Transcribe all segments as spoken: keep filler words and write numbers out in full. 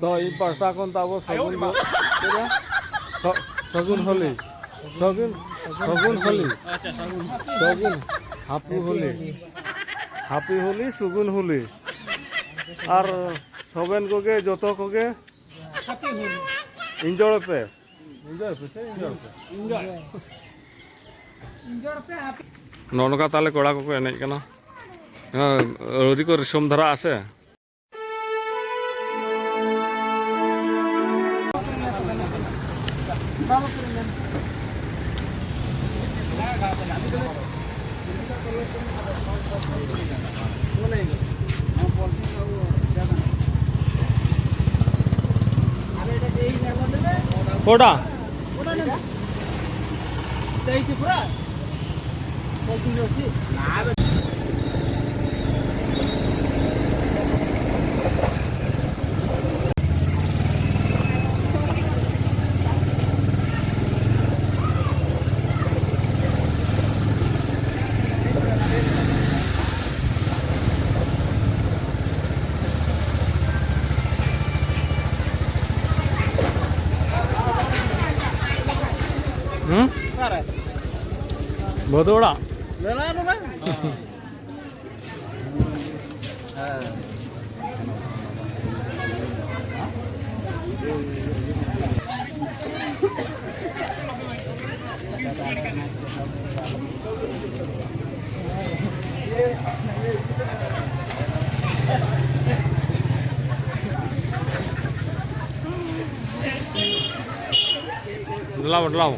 ᱛᱚ ᱤᱧ ᱯᱟᱦᱴᱟ ᱠᱷᱚᱱ ᱫᱚ ᱟᱵᱚ ᱥᱟᱹᱜᱩᱱ ᱡᱚ-, ᱪᱮᱫ ᱨᱮ? ᱥᱟ-, ᱥᱟᱹᱜᱩᱱ ᱦᱳᱞᱤ᱾ ᱥᱟᱹᱜᱩᱱ, ᱥᱟᱹᱜᱩᱱ ᱦᱳᱞᱤ᱾ ᱥᱟᱹᱜᱩᱱ ᱦᱟᱹᱯᱤ ᱦᱳᱞᱤ᱾ ᱦᱟᱹᱯᱤ ᱦᱳᱞᱤ, ᱥᱟᱹᱜᱩᱱ ᱦᱳᱞᱤ᱾ ᱟᱨ ᱥᱚᱵᱮᱱ ᱠᱚᱜᱮ, ᱡᱚᱛᱚ ᱠᱚᱜᱮ ᱤᱱᱡᱚᱭ ᱯᱮ᱾ ᱤᱱᱡᱚᱭ ᱯᱮ ᱥᱮ ᱤᱱᱡᱚᱭ ᱯᱮ᱾ ᱱᱚᱜᱼᱚ ᱱᱚᱝᱠᱟ ᱛᱟᱦᱞᱮ ᱠᱚᱲᱟ ᱠᱚᱠᱚ ᱮᱱᱮᱡ ᱠᱟᱱᱟ᱾ ᱦᱮᱸ, ᱟᱹᱣᱨᱤ ᱠᱚ ᱨᱤᱥᱚᱢ ᱫᱷᱟᱨᱟᱜᱼᱟ ᱥᱮ᱾ ᱠᱚᱰᱟ᱾ ᱦᱩᱸ? ᱚᱠᱟᱨᱮ? ᱵᱷᱟᱹᱫᱩ ᱚᱲᱟᱜ᱾ ᱢᱮᱞᱟ ᱫᱚ ᱵᱟᱝ? ᱫᱮᱞᱟᱣ, ᱫᱮᱞᱟᱣ᱾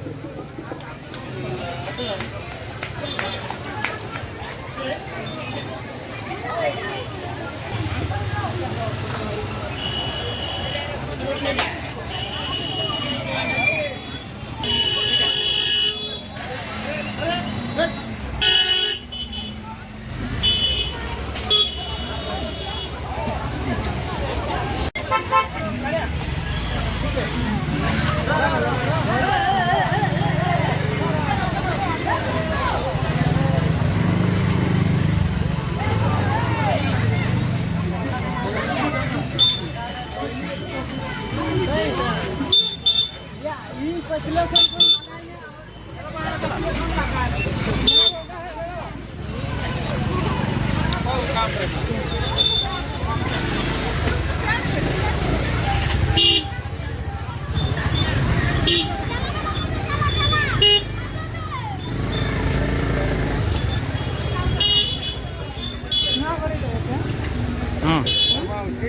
ᱦᱩᱸ᱾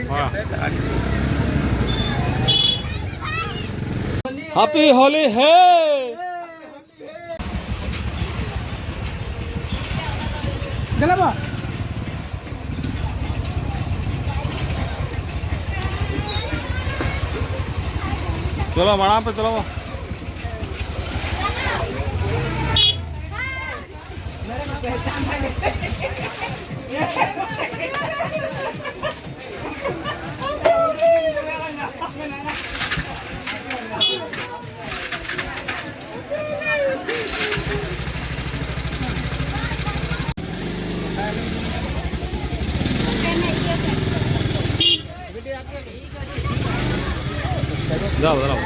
ᱦᱳᱭ᱾ Happy Holi ᱦᱮ। ᱫᱮᱞᱟ ᱵᱟ᱾ ᱪᱚᱞᱚ, ᱢᱟᱲᱟᱝ ᱯᱮ, ᱪᱚᱞᱚ᱾ ᱫᱟᱸᱲᱟᱣ, ᱫᱟᱸᱲᱟᱣ᱾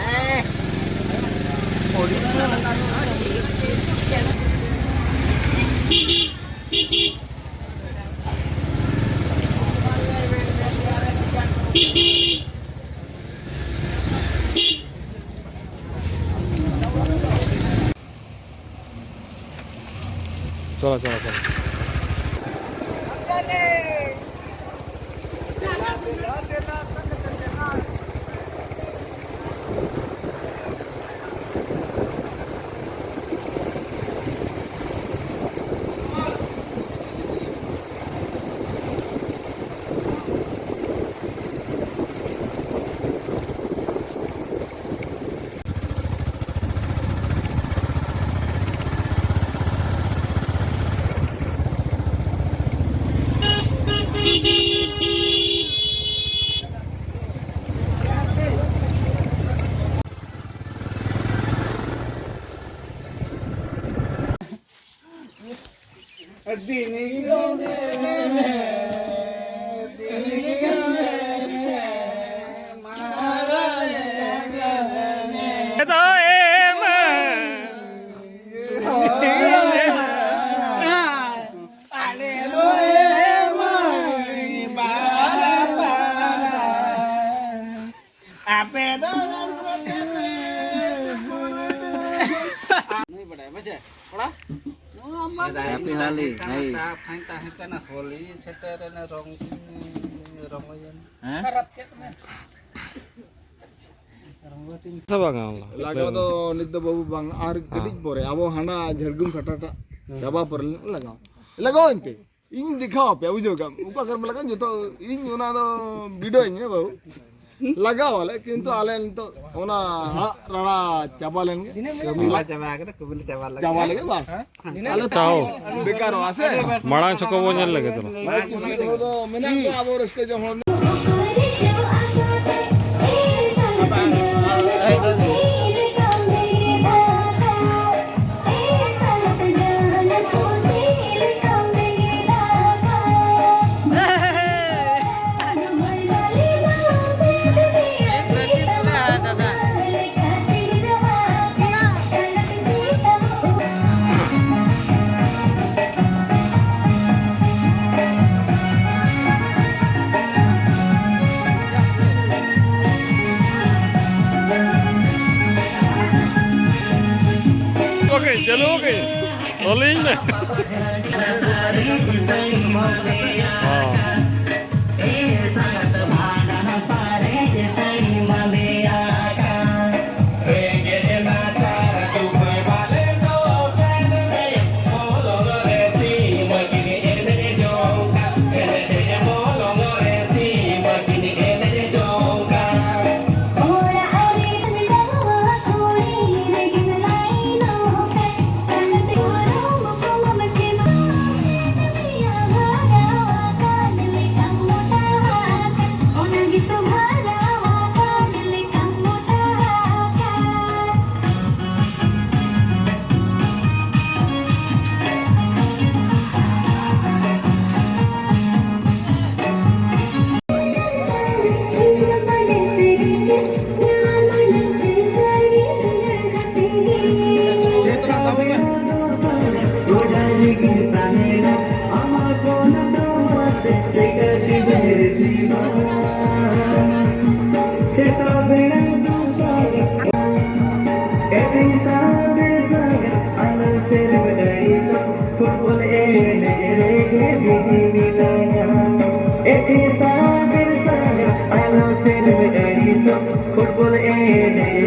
ᱪᱚᱞᱚ, ᱪᱚᱞᱚ, ᱪᱚᱞᱚ᱾ ᱱᱩᱭ ᱵᱟᱰᱟᱭᱟ, ᱵᱩᱡᱷᱟᱹᱣ? ᱠᱚᱲᱟ? ᱱᱚᱣᱟ ᱟᱢ ᱵᱟᱢ ᱥᱮᱫᱟᱭ ᱦᱮᱯᱤ ᱦᱳᱞᱤ, ᱛᱟᱦᱮᱸ ᱠᱟᱱᱟ, ᱦᱮᱭ᱾ ᱥᱟᱯᱷᱟᱧ ᱛᱟᱦᱮᱸ ᱠᱟᱱᱟ, ᱦᱳᱞᱤ ᱥᱮᱴᱮᱨᱮᱱᱟ, ᱨᱚᱝ ᱨᱚᱝᱜᱚᱭᱮᱱ᱾ ᱦᱮᱸ? ᱠᱷᱟᱨᱟᱯ ᱠᱮᱫ ᱢᱮ᱾ ᱥᱮ ᱵᱟᱝᱟ ᱚᱱᱟ? ᱞᱟᱜᱟᱣ ᱫᱚ ᱱᱤᱛ ᱫᱚ ᱵᱟᱹᱵᱩ ᱵᱟᱝ, ᱟᱨ ᱦᱮᱸ᱾ ᱠᱟᱹᱴᱤᱡ ᱯᱚᱨᱮ ᱟᱵᱚ ᱦᱟᱸᱰᱟ ᱡᱷᱟᱲᱜᱨᱟᱢ ᱠᱟᱴᱟᱴᱟᱜ ᱦᱮᱸ᱾ ᱪᱟᱵᱟ ᱯᱚᱨᱮ ᱞᱟᱜᱟᱣ, ᱞᱟᱜᱟᱣ ᱮᱱᱛᱮ᱾ ᱤᱧ ᱫᱮᱠᱷᱟᱣ ᱟᱯᱮᱭᱟ, ᱵᱩᱡᱷᱟᱹᱣ ᱠᱟᱜ ᱚᱠᱟ ᱠᱚᱨᱮ ᱞᱟᱜᱟᱣ ᱡᱚᱛᱚ ᱤᱧ ᱚᱱᱟ ᱫᱚ ᱵᱤᱰᱟᱹᱣ ᱤᱧ ᱦᱮᱸ ᱵᱟᱹᱵᱩ᱾ ᱞᱟᱜᱟᱣ ᱟᱞᱮ, ᱠᱤᱱᱛᱩ ᱟᱞᱮ ᱱᱤᱛᱚᱜ ᱚᱱᱟ ᱟᱜ ᱨᱟᱲᱟ ᱪᱟᱵᱟ ᱞᱮᱱ ᱜᱮ᱾ ᱠᱟᱹᱢᱤ ᱞᱮ ᱪᱟᱵᱟ ᱠᱟᱫᱟ, ᱠᱟᱹᱢᱤ ᱞᱮ ᱪᱟᱵᱟ ᱞᱮᱱ ᱪᱟᱵᱟ ᱜᱮ᱾ ᱞᱮ ᱜᱮ ᱵᱟᱥ᱾ ᱦᱮᱸ? ᱟᱞᱮ ᱪᱟᱣ᱾ ᱵᱮᱠᱟᱨᱚᱜᱼᱟ ᱥᱮ? ᱢᱟᱲᱟᱝ ᱥᱮᱫ ᱠᱚ ᱵᱚᱱ ᱧᱮᱞ ᱞᱮᱜᱮ ᱪᱚᱞᱚ᱾ ᱢᱟᱲᱟᱝ ᱠᱩᱥᱤ ᱦᱚᱲ ᱫᱚ ᱢᱮᱱᱟᱜ ᱠᱚᱣᱟ, ᱟᱵᱚ ᱨᱟᱹᱥᱠᱟᱹ ᱡᱚᱝ ᱦᱚᱲ᱾ ओके, चलो ओके। रोलिंग में। हाँ। ᱯᱷᱩᱴᱵᱚᱞ ᱮᱱᱮᱡ᱾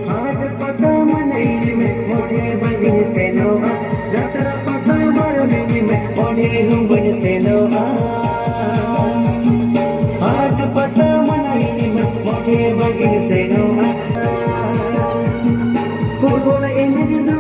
ᱦᱟᱴ ᱯᱟᱛᱟ ᱢᱟᱱᱟᱭ ᱢᱮ, ᱢᱚᱴᱷᱮ ᱵᱟᱝᱤᱧ ᱥᱮᱱᱚᱜᱼᱟ᱾ ᱡᱟᱛᱨᱟ ᱯᱟᱛᱟ ᱵᱟᱨᱚ ᱫᱤᱱ ᱢᱮ, ᱚᱸᱰᱮ ᱦᱚᱸ ᱵᱟᱹᱧ ᱥᱮᱱᱚᱜᱼᱟ᱾ ᱦᱟᱴ ᱯᱟᱛᱟ ᱢᱟᱱᱟᱭ ᱢᱮ, ᱢᱚᱴᱷᱮ ᱵᱟᱝᱤᱧ ᱥᱮᱱᱚᱜᱼᱟ᱾ ᱯᱷᱩᱴᱵᱚᱞ ᱮᱱᱮᱡ ᱫᱚ